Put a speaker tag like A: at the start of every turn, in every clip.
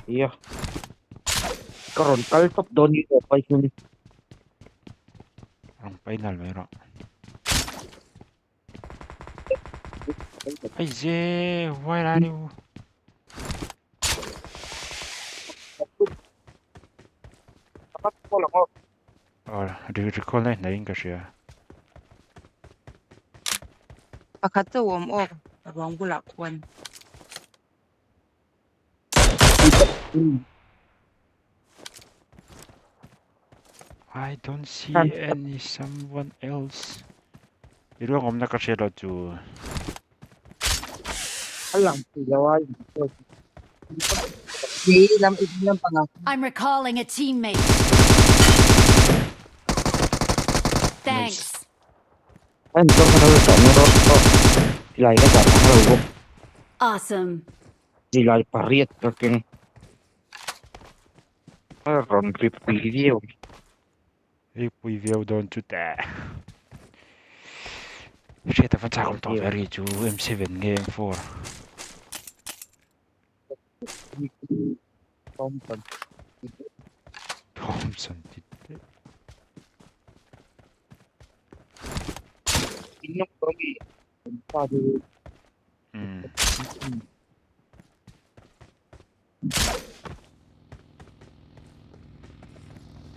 A: Ia. Ka rawn kal tawp dawn ni aw pai hian.
B: Rawn pai nal mai rawh. Hei ze where are you? Aw recall na hnaiin ka hria.
C: Pakhat chu a awm awk ruang bulah khuan.
B: I don't see any someone else. I ruang awmna ka hriat loh chu.
A: A lang thei lo a.
C: Lei lam i lam panga.
D: I'm recalling a teammate. Thanks.
A: An chuan kha lo tawh mai rawh. Silai ka dah ang lo bawk.
D: Awesome.
A: Silai pariat ka keng. A rawn ri pui viau.
B: Ri pui viau dawn chu teh. Hriat a va chak awm tawh ve ri chu M7 nge M4.
A: Thompson.
B: Thompson ti te. Mm.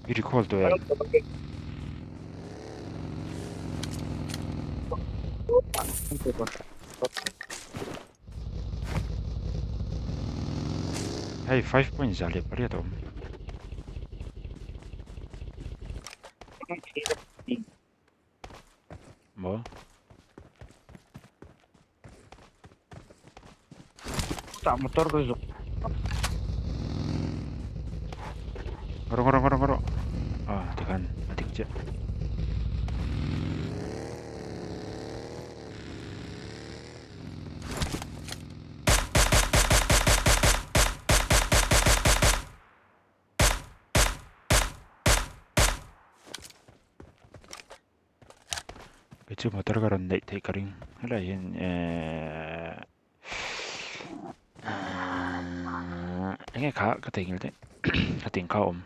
B: I recall tawh em? Hei 5.8 a awm. Maw?
A: Tah motor ka zuk.
B: Rawh rawh rawh rawh. Ah tikhan a dik chiah. Kei chu motor ka rawn neih theih ka ring helai hian ehh eng nge kha ka theihnghilh daih ka ting kha a awm.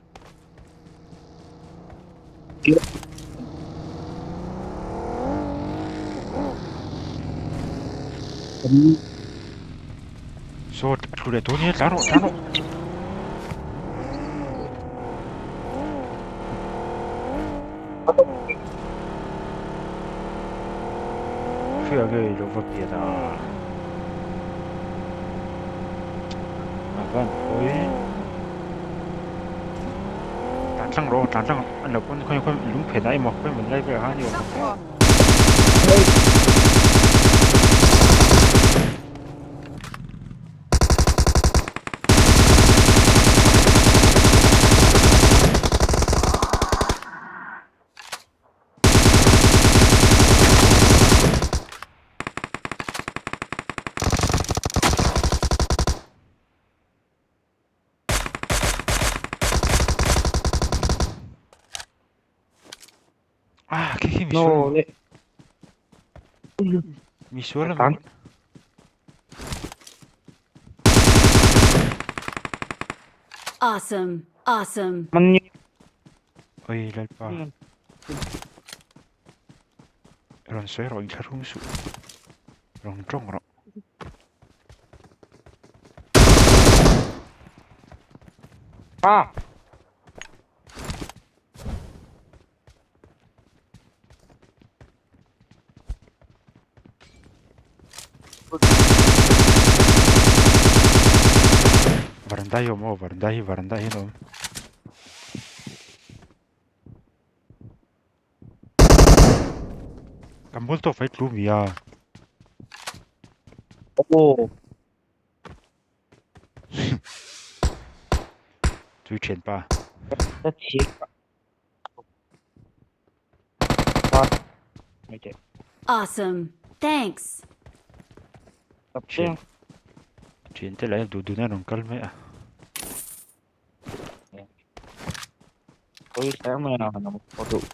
B: Saw thu leh tun hi tlan rawh tlan rawh. Hria ngei lo va pian a. A van pawi. Tlan tlang rawh tlan tlang an lo pawn khawi khawi lung phen ah emaw khawi emaw lai velah khan a ni awm ang. Ah, khi khi misual.
A: No le.
B: Misual
A: Tan.
D: Awesome. Awesome.
A: Man ni.
B: Oi lalpa. Rawn sawi rawh inthlahrung suh. Rawn tawng rawh.
A: Ah.
B: Varanda hi awm aw varanda hi varanda hian a awm. Kan bul tawh fai tlu mi a.
A: Aw.
B: Chui thian pa.
A: Ka thi. Pa. Mai teh.
D: Awesome. Thanks.
A: Tap chiang.
B: Thian te lah hian duh duh na rawn kal mai a.
A: Oi hle mai a, ka duh.